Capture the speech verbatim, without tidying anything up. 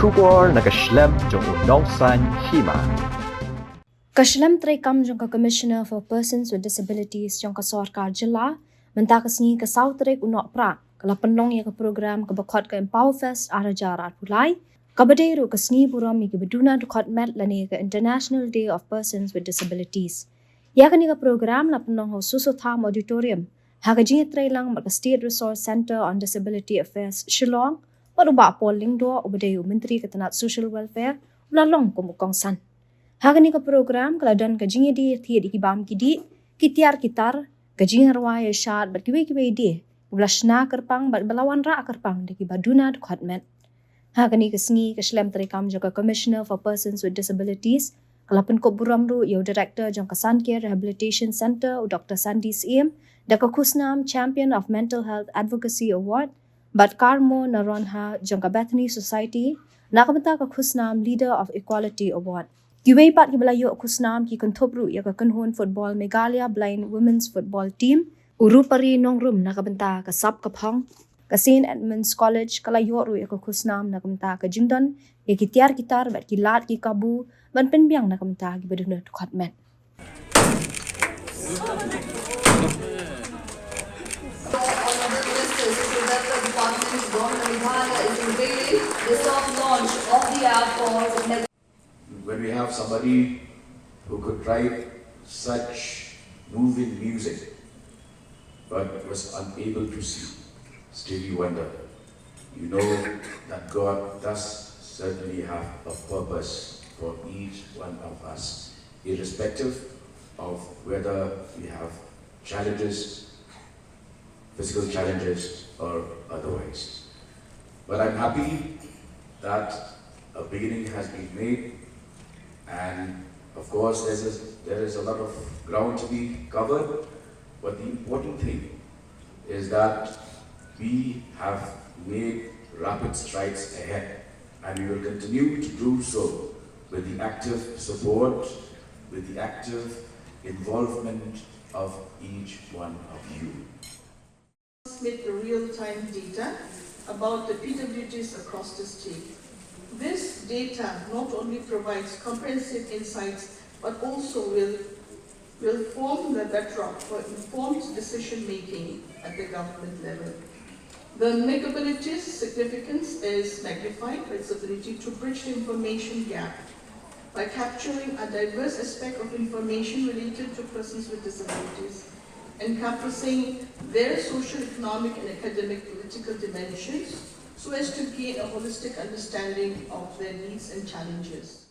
Khubor na ka shlem jong u nongsan hima. Ka shlem treikam jong ka Commissioner for Persons with Disabilities jong ka sorkar jylla mynta ka sngi ka saw tarik u Nohprah ka la pynlong ïa ka program kaba khot ka Empower Fest ar hajar arphew lai, kaba dei ruh ka sngi burom ïa kiba duna dkhot met lane ka International Day of Persons with Disabilities. Ïa kane ka program la pynlong ha u Soso Tham Auditorium ha ka jingïatreilang bad ka State Resource Centre on Disability Affairs Shillong bad u Bah Paul Lyngdoh uba dei u Myntri ka tnat Social Welfare u la long kum u kongsan. Ha kane ka program ka la don ka jingïadie thied ïa ki bam ki dih, ki tiar ki tar, ka jingïarwai ïashad bad kiwei kiwei de kiba la shna kyrpang bad ba la wanrah kyrpang da kiba duna dkhot met. Ha kane ka sngi ka shlem treikam jong ka Commissioner for Persons with Disabilities ka la pynkup burom ruh ïa u Director jong ka Sankya Rehabilitation Centre u Doktor Sandy Syiem da ka khusnam Champion of Mental Health Advocacy Award bad Karmo Naronha jong ka Bethany Society na ka bynta ka khusnam Leader of Equality Award. Kiwei pat kiba la ïoh khusnam ki kynthup ruh ïa ka kynhun football Meghalaya Blind Women's Football Team, u Rupari Nongrum na ka bynta ka sap ka phong, ka Saint Edmund's College ka la ïoh ruh ïa ka khusnam na ka bynta ka jingdon ïa ki tiar ki tar bad ki lad ki kabu ban pynbiang na ka bynta kiba duna dkhot met. Honourable Minister, Social Welfare Department, Government of Meghalaya is unveiling the soft launch of the app called Mega- When we have somebody who could write such moving music but was unable to see, Stevie Wonder, you know that God does certainly have a purpose for each one of us, irrespective of whether we have challenges, physical challenges, or otherwise. But I'm happy that a beginning has been made, and of course, there's a, there is a lot of ground to be covered. But the important thing is that we have made rapid strides ahead, and we will continue to do so with the active support, with the active involvement of each one of you. Transmit the real-time data about the P W Ds across the state. This data not only provides comprehensive insights, but also will, will form the bedrock for informed decision-making at the government level. The Megability's significance is magnified by its ability to bridge the information gap by capturing a diverse aspect of information related to persons with disabilities, encompassing their socio-economic and academic political dimensions, so as to gain a holistic understanding of their needs and challenges.